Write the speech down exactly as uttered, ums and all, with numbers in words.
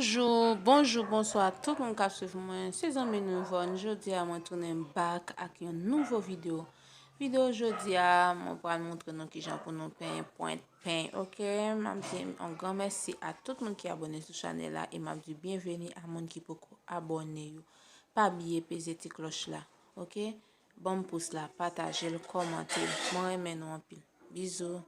Bonjou, bonjou, bonswa tout moun k ap swiv mwen. Se zanmi nou Yvonne. Jodi a mwen tounen back ak yon nouvo videyo. Videyo jodi a, mwen pral montre nou kijan pou nou penyen pwent pen, oke? M ap di yon gran mèsi a tout moun ki abòne sou chanèl la e m ap di byenveni a moun ki poko abòne yo. Pa bliye peze ti klòch la, oke? Ban m pous la, pataje l, kòmante. Mwen renmen nou anpil. Bizou.